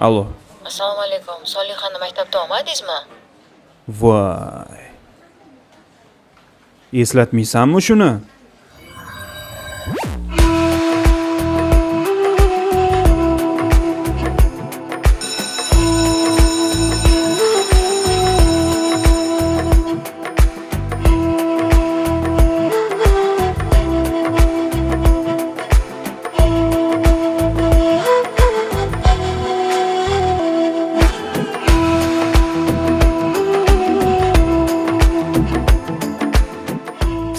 Allo. Assalomu alaykum. Solihani maktabda olmadingizmi? Voy. Eslatmaysanmi shuni?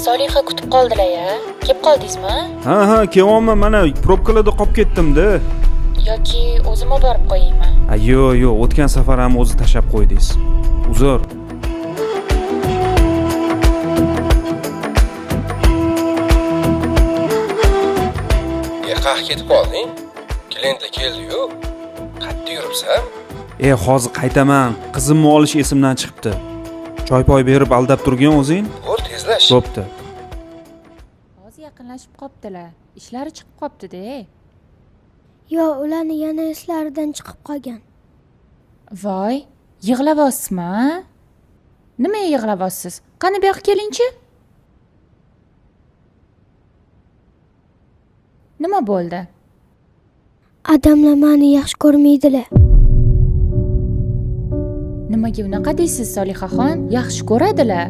Soliha kutib qoldilar-ya. Kelib qoldingizmi? Ha, kelyapman, mana probkalarda qolib ketdim-da. Yoki o'zim olib borib qo'yaymi? A, yo'q, o'tgan safar ham o'zi tashab qo'ydingiz. Uzr. Qayerga ketib qolding? Klientlar keldi-yu. Qayerda yuribsan? Hozir qaytaman. Qizimni olish esimdan chiqibdi. Choy-poy berib aldab turgan o'zing. Bo'l, tezlash. Bo'pti. Hozir yaqinlashib qoptilar. Ishlari chiqib qopti-da. Yo, ularni yana eslaridan chiqib qolgan. Voy, yig'layapsizmi? Nimaga yig'layapsiz? Qani bu yoqqa kelingchi. Nima bo'ldi? Adamlar meni yaxshi ko'rmaydilar. Nimaga unaqa deysiz, Solihaxon? Yaxshi ko'radilar.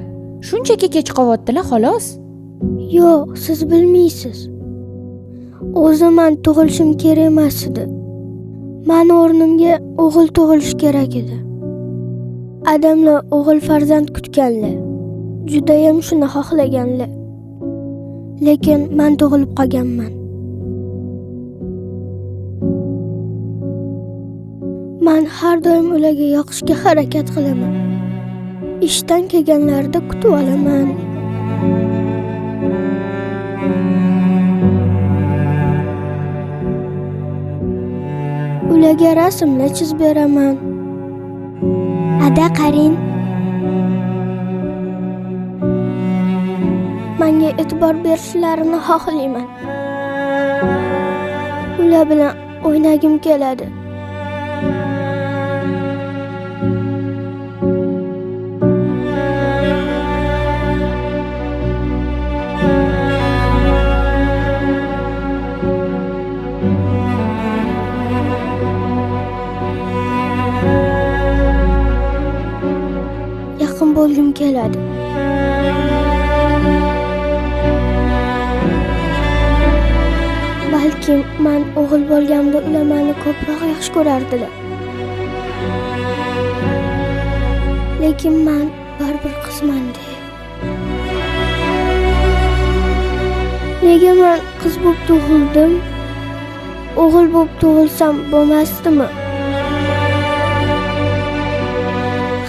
Shunchaki kech qolyaptilar, xolos. Yo'q, siz bilmaysiz. O'zim men tug'ilishim kerak emas edi. Meni o'rnimga o'g'il tug'ilishi kerak edi. Adamlar o'g'il farzand kutganlar. Judayam shuni xohlaganlar. Lekin men tug'ilib qolganman. Men har doim ularga yoqishga harakat qilaman. Ishdan kelganlarida kutib olaman. Ularga rasmlar chizib beraman. Ada qaring. Menga e'tibor berishlarini xohlayman. Ular bilan o'ynagim keladi. Yaqin bo'lgim keladi. Balkim men o'g'il bo'lganimda ular meni ko'proq yaxshi ko'rardilar. Lekin men baribir qizman-da. Nega men qiz bo'lib tug'ildim? O'g'il bo'lib tug'ilsam bo'lmasdimi?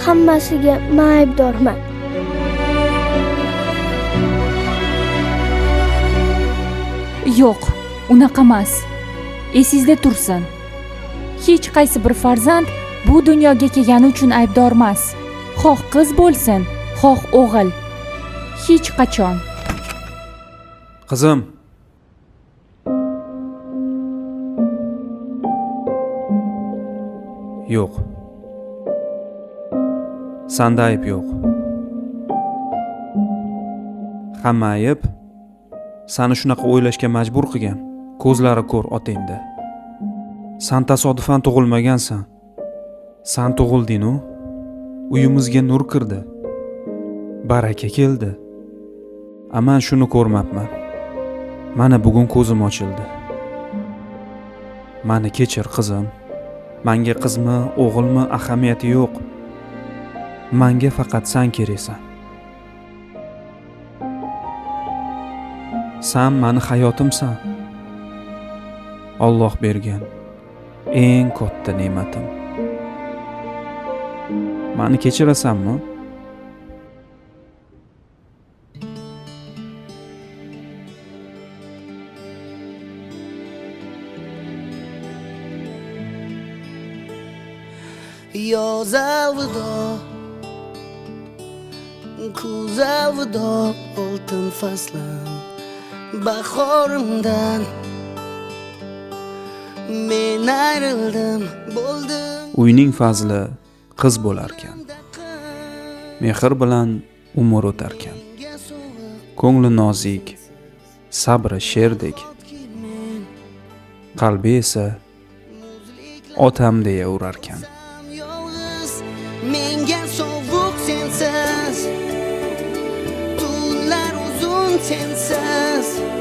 Hammasiga men aybdorman. Yo'q, unaqa emas. Esingizda tursin. Hech qaysi bir farzand bu dunyoga kelgani uchun aybdor emas. Xoh qiz bo'lsin, xoh o'g'il. Hech qachon. Qizim. Yo'q. Sanda ayb yo'q. Hamma ayb seni shunaqa o'ylashga majbur qilgan. Ko'zlari ko'r otangda. San tasodifan tug'ilmagansan. San tug'ilding-u, uyimizga nur kirdi. Baraka keldi. Aman shuni ko'rmabman. Mana bugun ko'zim ochildi. Meni kechir qizim. Menga qizmi, o'g'ilmi ahamiyati yo'q. Menga faqat san keraksan. San meni hayotimsan. Alloh bergan eng katta ne'matim. Meni kechirasanmi? Yoz alvido, kuz alvido, oltin faslim bahorimdan. Men ayrildim, bo'ldim. Uyning fazli qiz bo'larkan. Mehr bilan umr o'tarkan. Ko'ngli nozik, sabri sherdek. Qalbi esa otam deya urarkan. Yolg'iz menga sovuq sensiz, tunlar uzun sensiz.